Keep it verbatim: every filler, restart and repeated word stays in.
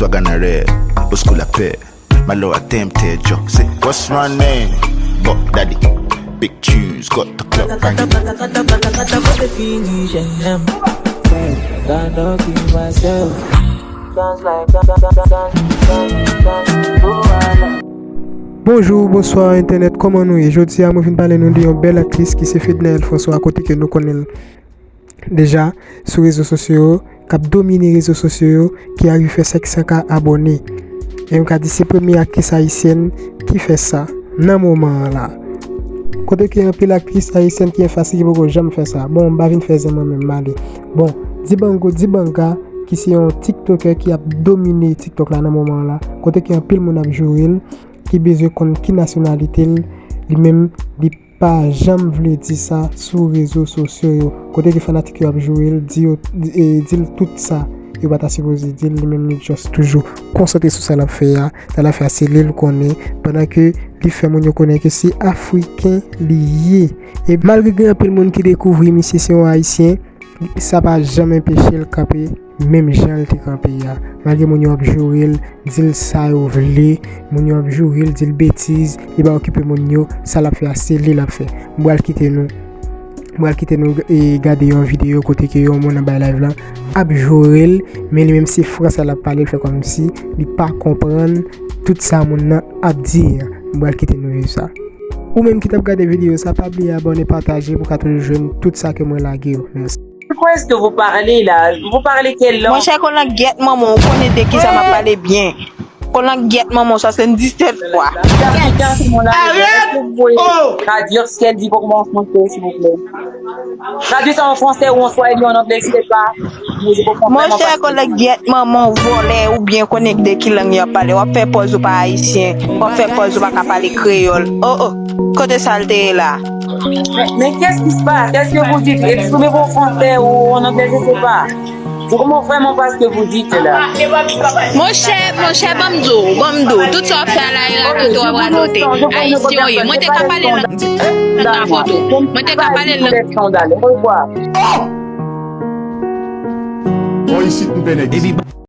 Bagana red, old school a pair. My lord, damn, tear joke. Say, what's my name? Buck Daddy. Big tunes, got the club banging. Bonjou, bonswa entènèt, kòman nou ye? Jodi a, mwen vin pale nou de yon bèl aktris ki se Fednaelle François, kote ke nou konnen l deja sou rezo sosyo yo, k ap domine rezo sosyo yo, ki arive fè senk san K abòne. E m ka di se premye aktris ayisyèn ki fè sa nan moman an la. Kote ke anpil aktris ayisyèn ki efase ki poko janm fè sa. Bon, m pa vin fè zen mwen menm, m ale. Bon, Dibango, Dibanga, ki se yon tiktokè ki ap domine TikTok la nan moman an la. Kote ke anpil moun ap joure l, ki bezwen konn ki nasyonalite l, li menm, li pa janm vle di sa sou rezo sosyo yo. Kote ke fanatik yo ap joure l, di yo, e, di l tout sa yo pa ta sipoze di l, li menm li just toujou konsantre sou sa l ap fè a. Sa l ap fè a, se li l konnen, pandan ke li fè moun yo konnen ke se Afriken li ye. E malgre gen anpil moun ki dekouvri misye se yon Ayisyen, sa pa janm anpeche l kanpe menm jan l te kanpe a. Malgre moun yo ap joure l, di l sa yo vle, moun yo ap joure l, di l betiz, li pa okipe moun yo, sa l ap fè a, se li l ap fè. M pral kite nou, m pral kite nou, e, gade yon videyo kote ke yon moun nan bay live lan ap joure l, men li menm se fransè l ap pale, l fè kòmsi li pa konprann tout sa moun nan ap di a. M pral kite nou viv sa. Ou menm ki t ap gade videyo sa, pa bliye abòne, pataje pou w ka toujou jwenn tout sa ke mwen lage yo. Mèsi. De quoi est-ce que vous parlez là? Vous parlez quelle langue? Monchè, kolangyèt manman w, ou konnen de kisa m ap pale byen. Kolangyèt manman w, sa se yon disèt fwa. Africain, c'est mon langue. Est-ce que vous pouvez traduire ce qu'elle dit pour moi en français, s'il vous plaît? Traduis ça en français ou en swahili, en anglais, si c'est pas. Monchè, kolangyèt manman w, vòlè, ou byen konnen de ki lang y ap pale. W ap fè pòz ou pa ayisyen, w ap fè pòz ou pa ka pale kreyòl. Oh, oh, kote sa l te ye la? Mais, mais qu'est-ce qui se passe? Qu'est-ce que vous dites? Exprimez-vous en français ou en anglais, je sais pas. Je comprends vraiment pas ce que vous dites là. Monchè, monchè, ban m di w, ban m di w, tout sa w ap fè a la, e radote w ap radote. Ayisyen w ye. Mwen te ka pale lang nan foto. Mwen te ka pale lang. Scandale. Au revoir. Bò isit m pè nèg.